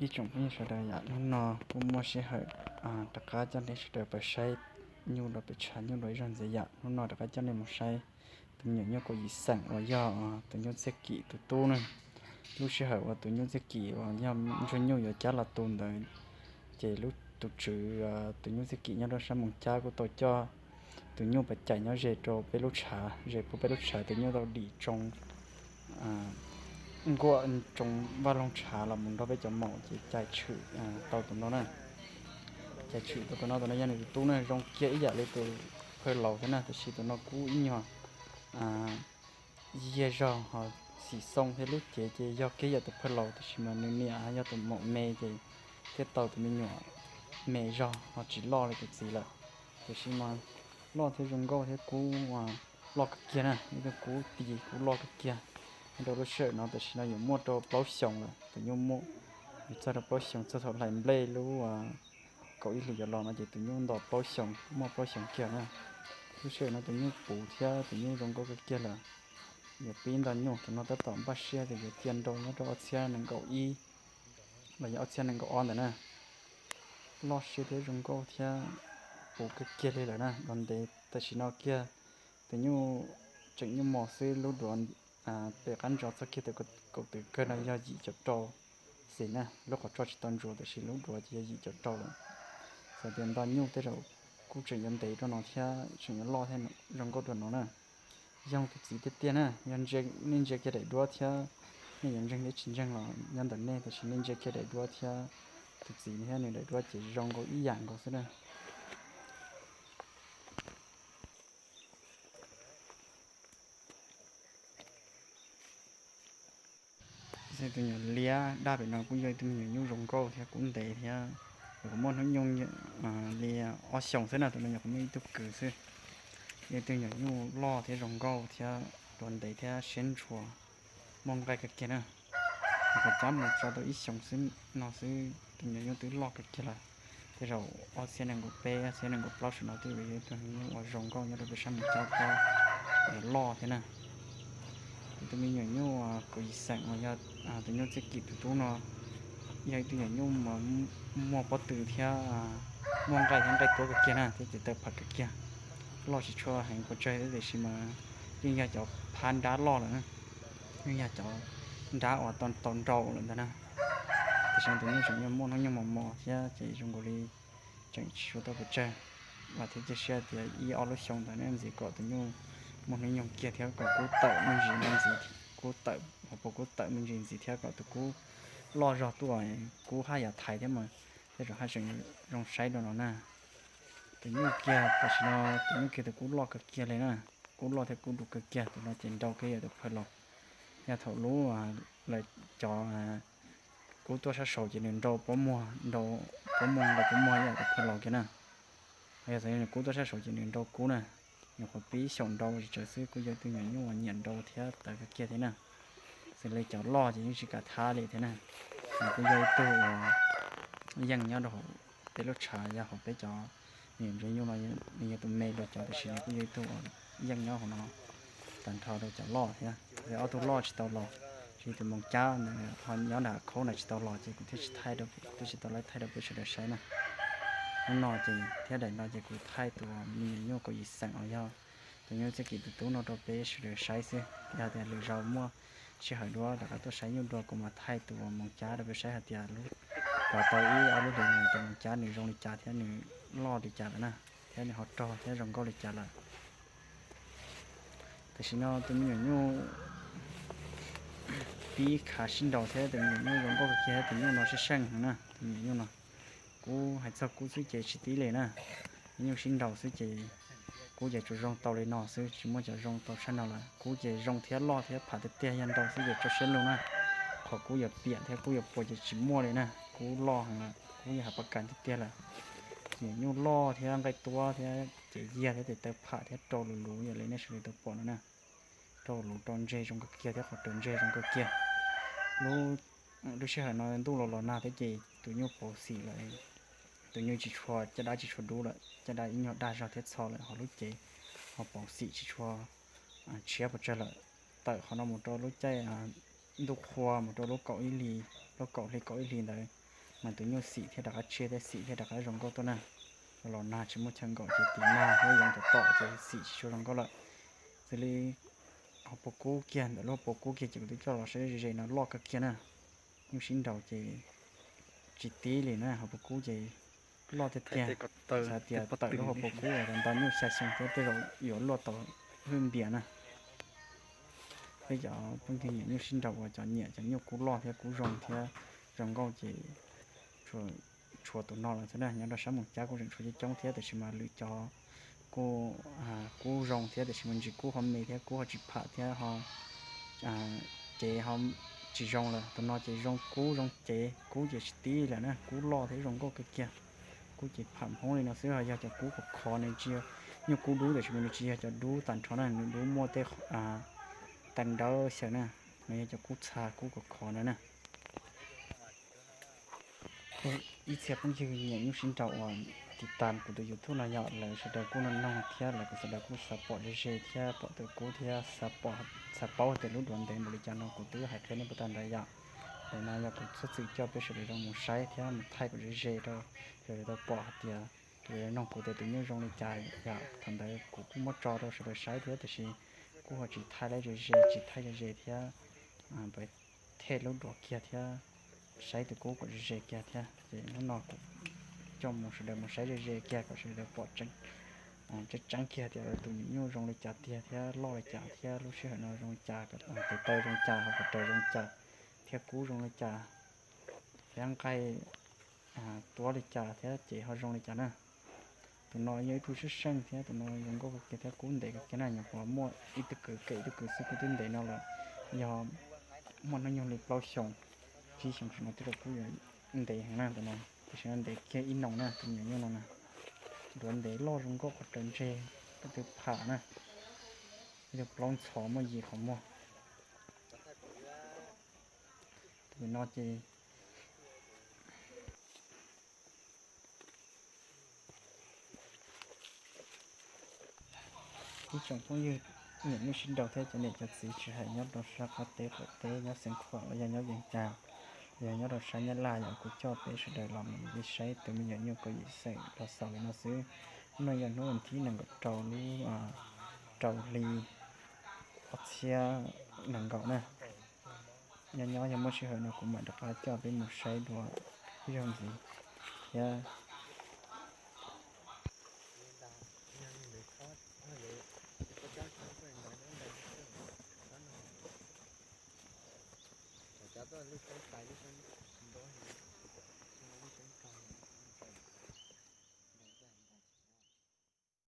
Ib tsoom phooj ywg sawv daws, yam hnub no kuj muaj sij hawm rov qab coj nej sawv daws pais saib nyuj rau pem tshav nyuj dua ib zaug ntxiv. Yam hnub no rov qab coj nej mus saib tus me nyuam nyuj kaum yim xeem uas yog tus nyuj txiaj kim tus tub ne. Lub sij hawm uas tus nyuj txiaj kim uas yog ntsuag nyuj yuav cab los tu ntawd, ces lub tus tswv tus nyuj txiaj kim nyob rau sab Moos Cab kuj tau coj tus nyuj pais cais nyob ze rau peb lub tshav, ze puag peb lub tshav, tus nyuj tau dim tsoo nkuaj tsoo vaj loog tshav los mus nrog peb cov maum ces cais tshwm tau tus no na. Cais tshwm tau tus no, tus no yog nws tus tub na, zoo kiag ib yam li tus phawj laus thiab na, tiam sis tus no kub ib nyuag yiag zog ho xim xoo thiab lub cev ces yog kiag yam tus phawj laus, tiam sis mas nws niam yog tus maum me ces thiaj tau tus me nyuam me zog ho tsis loj li tus txiv lawm. Tiam sis mas loj thiab zoo nkauj thiab kub loj kawg kiag na, ib tug kub ti kub loj kawg kiag. Nyob rau lub sij hawm no tam sim no yuav muaj rau plaub xyoos lawm, tus nyuj muaj, yuav txog rau plaub xyoos, txog thaum hlais nplej lub kaum ib hlis yuav los no ces tus nyuj nto plaub xyoos, muaj plaub xyoos kiag na. Lub sij hawm no tus nyuj puv thiab tus nyuj zoo nkauj kawg kiag lawm. Yuav pib nto nyuj, tus no tab tom npaj siab tias yuav cia nrau nyob rau ob txhiab nees nkaum ib los yog ob txhiab nees nkaum ob ntawd na. Loj siab thiab zoo nkauj thiab puv kawg kiag li lawm na. Los ntev tam sim no kiag tus nyuj tseem nyuj mos xwb, lub duav pem qab ntsos txog kiag tus kaum tw kawg no yog yim caum rau xis na, lub qhov tso tsis tau ntsuas tiam sis lub duav ces yog yim caum rau lawm. Txawm tias nto nyuj tej zaum kuj tseem yuav ntev rau no thiab tseem yuav loj thiab zoo nkauj rau no na. Yoog tus txiv tiag tiag na, yog nej ntsia kiag daim duab thiab, nej yuav ntseeg thiab tsis ntseeg los nyob ntawm nej, tiam sis nej ntsia kiag daim duab thiab tus txiv thiab nws daim duab ces zoo nkaus ib yam nkaus xwb na. Xwb tus nyuam liab daj pem no kuj yog ib tug me nyuam nyuj zoo nkauj thiab kub ntev thiab. Nyuam qhuav muaj hnub nyoog li ob xyoos xwb na, tus no nyuam qhuav muaj ib tug kws xwb. Yog ib tug nyuam nyuj loj thiab zoo nkauj thiab duav ntev thiab siab ntshua, muaj nqaij kawg kiag na. Nyuam qhuav cab mus tso tau ib xyoos xwb no xwb tus nyuam nyuj twb loj kawg kiag lawm. Tej zaum ob txhiab nees nkaum peb, ob txhiab nees nkaum plaub saum no twb yog ib tug nyuj uas zoo nkauj nyob rau peb sab Moos Cab thiab loj thiab na. Tus me nyuam nyuj kaum yim xeem uas yog tus nyuj txiaj kim tus tub no yog ib tug nyuam nyuj uas muaj pob tw thiab muaj nqaij thiab nqaij tuab kawg kiag na thiab ces tawv pham kawg kiag. Loj tsis tshua heev pes tsawg thiab tiam sis mas yeej yog cov phab nrab loj lawm na, yeej yog cov nrab uas tau nrau lawm ntag na. Tiam sis tus nyuj tseem yog muaj hnub nyoog mos mos thiab ces zoo nkaus li tseem tsis tshua tau pes tsawg. Vam thiab cia siab tias ib ob lub xyoo ntawd nej ntxiv kom tus nyuj muaj hnub nyoog kiag thiab kom kub tawm me ntsis no ntxiv, kub tawm hauv paus kub tawm me ntsis ntxiv thiab kom tus kub loj zog tuaj, kub haj yam thaiv thiab mas tej zaum haj tseem zoo saib dua no na. Tus nyuj kiag tam sim no tus nyuj kiag tus kub loj kawg kiag li na, kub loj thiab kub du kawg kiag, tus no ces nrau kiag yam tus phawj laus. Yog thaum lub lawv cov kub tuaj sab saud ces nws nrau pob muag, nrau pob muag nqaij pob muag yam tus phawj laus kiag na. Yog txawm nws kub tuaj sab saud ces nws nrau kub na. Nyuam qhuav pib xyaum nrau tsis tsawg xwb, kuj yog ib tug nyuam nyuj uas nyiam nrau thiab tawv kawg kiag thiab na. Xws li cov loj ces yeej tsis kam thab li thiab na. Nws kuj yog ib tug uas yeej nyob rau hauv peb lub tshav, yog hauv peb cov me nyuam ntsuag nyuj no nws yog tus me rau cov, tiam sis nws kuj yog ib tug uas yeej nyob hauv no tag nrho rau cov loj thiab. Ob tug loj tsis tau los, tsis, tus Moos Cab ntawd ho nyob nram khaub ntawd tsis tau los ces kuv thiaj tsis thaij, thiaj tsis tau laib thaij rau peb sawv daws saib na. Hnub no ces thiab daim no ces kuv thaij tus me nyuam nyuj kaum yim xeem uas yog tus nyuj txiaj kim tus tub no rau peb sawv daws saib xwb. Yog tias lwm zaus muaj sij hawm dua rov qab tuaj saib nyuj dua kuv mam thaij tus Moos Cab rau peb saib hais tias los tau ib ob lub hlis no tus Moos Cab nws zoo li cas thiab nws loj li cas lawm na, thiab nws ho rog thiab zoo nkauj li cas lawm. Tam sim no tus me nyuam nyuj pib khav sib nraus thiab tus me nyuam nyuj zoo nkauj kawg kiag thiab tus nyuj no sib seej heev na. Tus me nyuam nyuj no kub hais txog kub xwb ces tsis tib li na, nyuj sib nraus xwb ces kub ces tsuas zoo tau li no xwb, tsis muaj cov zoo tau tshaj no lawm. Kub ces zoo thiab loj thiab pham tiag tiag, yog nraus xwb ces tso siab lug na. Qhov kub yuav piam thiab kub yuav puas ces tsis muaj li na, kub loj heev lawm, kub yog hav pas kas tiag tiag lawm. Tus me nyuam nyuj loj thiab nqaij tuab thiab ces yiag thiab tes taw pham thiab rau luv luv yam li nej sawv daws tau pom no na. Rau luv rau ntseg zoo kawg kiag thiab qhov raws ntseg zoo kawg kiag. Lub, lub sij hawm no ntuj los los nag thiab ces tus nyuj pauv xim lawm, tus nyuj tsis tshua, caj dab tsis tshua dub lawm, caj dab ib nyuag dag zog thiab txho lawm, ho lub cev ho pauv xim tsis tshua tshiab pes tsawg lawm. Tawm qhov no mus rau lub caij ntuj qhua mus rau lub kaum ib hlis, lub kaum hli kaum ib hlis ntawd mas tus nyuj xim thiab rov qab tshiab thiab xim thiab rov qab zoo nkauj tuaj na. Los nag tsis muaj chaw nkaum ces tim nag thiab yoov tom tom ces xim tsis tshua zoo nkauj lawm. Xws li hauv paus kub kiag, ntawm lub hauv paus kub kiag ces kuv twb coj los saib ze ze no loj kawg kiag na. Nyuj sib nraus ces tsis tib li na, hauv paus kub ces loj tiag tiag. Xav tias tawm lub hauv paus kub uas nto nyuj xya xyoo thiab tej zaum yuav luaj tau hwj npias na. Peb cov phooj ywg nyiam nyuj sib nraus uas cov nyiam cov nyuj kub loj thiab kub zoo thiab zoo nkauj ces tshuav tus no lawm xwb na. Nyob rau sab Moos Cab kuj tseem tshuav coob coob thiab, tiam sis mas lwm cov kuj kub zoo thiab, tiam sis mas ntsis kub ho me thiab kub ho tsis pham thiab ho cev ho tsis zoo lawm. Tus no ces zoo kub zoo cev, kub ces tsis tib lawm na, kub loj thiab zoo nkauj kawg kiag. Kub ces pham hmoob li no xwb, ho yog cov kub khov khov nws tsis yog nyuj kub dub, tiam sis mas nws tsis yog cov dub tag nrho na, nws dub muaj tej tais nrawv xyaw na, nws yog cov kub txha kub khov khov ntawd na. Ib txhia phooj ywg nyiam nyuj sib nraus uas tiv tas kuv tus YouTube no yog lawv sawv daws kuj noog noog thiab lawv kuj sawv daws kuj xav pom ze ze thiab pom tus kub thiab xav paub tias lub duav ntev npaum li cas no kuv twb hais qhia nej puag ta ntawd yom. Ntawm no yog kuv txhob txwm coj peb sawv daws zoo mus saib thiab mus thaij kom ze ze rau sawv daws tau pom hais tias lawv noog kuv tias tus nyuj zoo li cas yom. Thaum ntawd kuv kuj muab tso rau sawv daws saib thiab, tiam sis kuj ho tsis thaij lawm ze ze, tsis thaij ze ze thiab, pab thej lub duav kiag thiab saib tus kub kom ze ze kiag thiab. Ces hnub no kuv coj mus sawv daws mus saib ze ze kiag kom sawv daws pom tseeb tseeb kiag tias tus nyuam nyuj zoo li cas tiag thiab loj li cas thiab lub sij hawm no zoo li cas, tes taw zoo li cas, hauv paus raws zoo li cas, thiab kub zoo li cas, thiab nqaij tuab li cas thiab ces ho zoo li cas na. Tus no yog ib tug seej seej thiab tus no zoo nkauj kawg kiag thiab kub ntev kawg kiag na, nyuam qhuav muaj ib tug kwv kem ib tug kwv xwb kuj twb ntev no lawm. Yog muaj hnub nyoog li plaub xyoos tsib xyoos saum no twb rau kub yuav ntev heev na tus no, tiam sis no ntev kiag ib noo na tus nyuam nyuj no na. Duav ntev loj zoo nkauj qhov raws ntseg, tus twg pham na, ib tug plaub ntxhov muaj yim qhov muag. Tus no ces ib tsoom phooj ywg nyiam nyuj sib nraus thiab cov niam cov txiv tsis hais nyob rau sab qab teb qaum teb, nyob Xeev Khuam los yog nyob Vees Cas, los yog nyob rau sab Nyab Laj, yog kuv coj peb sawv daws los mus saib tus me nyuam nyuj kaum yim xeem los xaus li no xwb. Hnub no yog hnub vas thib nees nkaum rau lub rau hli ob txhiab nees nkaum na. Nyob nyob yog muaj sij hawm no kuv mam rov qab coj peb mus saib dua ib zaug ntxiv thiab.